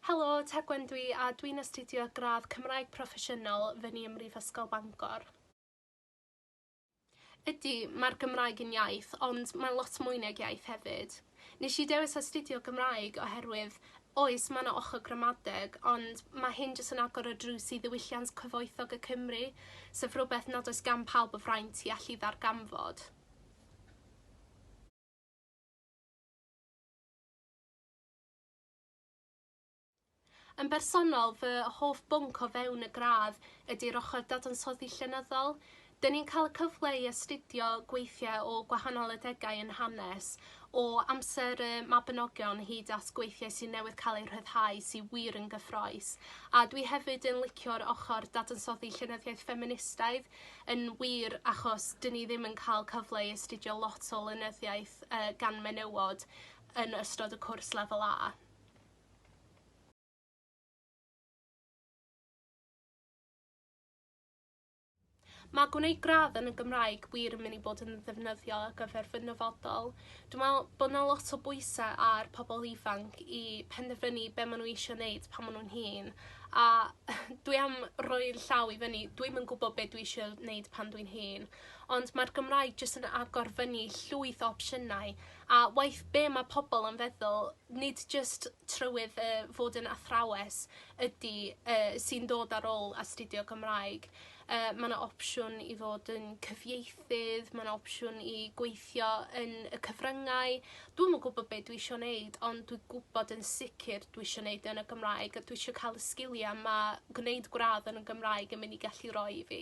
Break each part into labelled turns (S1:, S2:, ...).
S1: Helo, Tegwen dwi a dwi'n astudio gradd Cymraeg Proffesiynol fyny ym Mhrifysgol Bangor. Ydy, mae'r Gymraeg yn iaith, ond mae lot mwy nag iaith hefyd. Nes i dewis astudio Gymraeg oherwydd, oes, mae yna ochr gramadeg, ond mae hyn jyst yn agor y drws i ddiwylliant cyfoethog y Cymry, sef rhywbeth nad oes gan pawb y fraint i allu ddarganfod. Yn bersonol, fy hoff bwnc o fewn y gradd ydy'r ochr dadansoddi llenyddol. Dyn ni'n cael y cyfle i astudio gweithiau o gwahanol adegau yn hanes, o amser y Mabinogion hyd at gweithiau sydd newydd cael eu rhyddhau sydd wir yn gyffrous. A dwi hefyd yn licio'r ochr dadansoddi llenyddiaeth ffeministaidd, yn wir achos dyn ni ddim yn cael cyfle i astudio lot o lenyddiaeth gan menywod yn ystod y cwrs Lefel A. Mae gwneud gradd yn y Gymraeg wir yn mynd i bod yn ddefnyddiol ar gyfer fy nyfodol. Dwi'n meddwl bod 'na lot o bwysau ar pobl ifanc i penderfynu be maen nhw eisiau wneud pan maen nhw'n hŷn a dwi am roi'r llaw i fyny, dwi'm yn gwybod be dwi eisiau wneud pan dwi'n hŷn, ond mae'r Gymraeg jyst yn agor fyny llwyth o opsiynau a waeth be mae pobl yn feddwl, nid jyst trywydd yy fod yn athrawes ydy yy sy'n dod ar ôl astudio Gymraeg. Yy ma' 'na opsiwn i fod yn cyfieithydd, ma' 'na opsiwn i gweithio yn y cyfryngau. Dwi'm yn gwbod be' dwi isio neud ond dwi gwbod yn sicir dwi isio neud yn y Gymraeg a dwi isio ca'l y sgilia ma' gwneud gwradd yn y Gymraeg yn mynd i gallu roi i fi.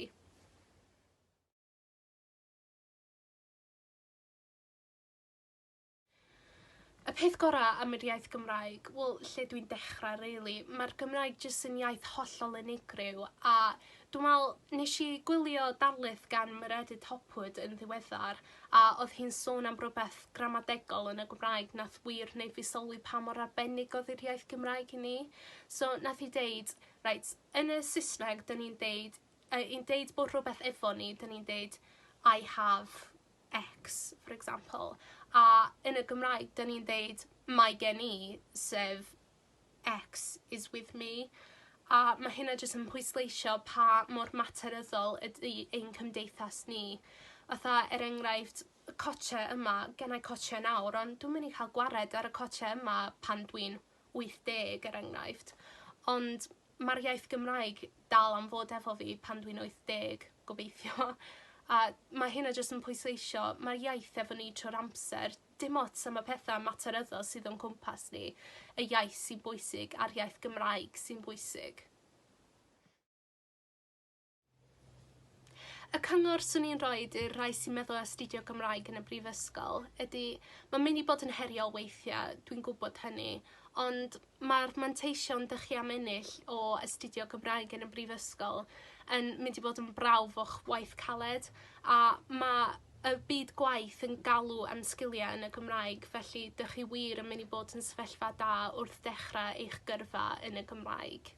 S1: Y peth gorau am yr iaith Gymraeg, wel, lle dwi'n dechrau rili, mae'r Gymraeg jyst yn iaith hollol unigryw a dwi'n meddwl nes i gwylio darlith gan Mererid Hopwood yn ddiweddar a oedd hi'n sôn am rywbeth gramadegol yn y Gymraeg nath wir wneud fi sylwi pa mor arbennig oedd yr iaith Gymraeg i ni. So nath hi deud, reit, yn y Saesneg 'dyn ni'n deud, yy i'n deud bod rhywbeth efo ni, 'dyn ni'n deud I have X, for example, a yn y Gymraeg 'dyn ni'n deud mae gen i, sef X is with me, a ma' hynna jyst yn pwysleisio pa mor materyddol ydy ein cymdeithas ni. Fatha, er enghraifft, y cotshau yma, genna i cotshau nawr, ond dwi'm mynd i cael gwared ar y cotshau yma pan dwi'n 80 er enghraifft, ond ma'r iaith Gymraeg dal am fod efo fi pan dwi'n 80, gobeithio. A ma' hynna jyst yn pwysleisio ma'r iaith efo ni trwy'r amser, dim ots am y petha materyddol sydd o'n cwmpas ni, y iaith sy'n bwysig a'r iaith Gymraeg sy'n bwysig. Y cyngor 'swn i'n roid i'r rhai sy'n meddwl astudio Gymraeg yn y brifysgol ydi ma'n mynd i bod yn heriol weithia', dwi'n gwbod hynny, ond ma'r manteision 'dych chi am ennill o astudio Gymraeg yn y brifysgol yn mynd i bod yn brawf o'ch waith caled a ma' y byd gwaith yn galw am sgilia yn y Gymraeg felly 'dych chi wir yn mynd i bod yn sefyllfa da wrth dechra eich gyrfa yn y Gymraeg.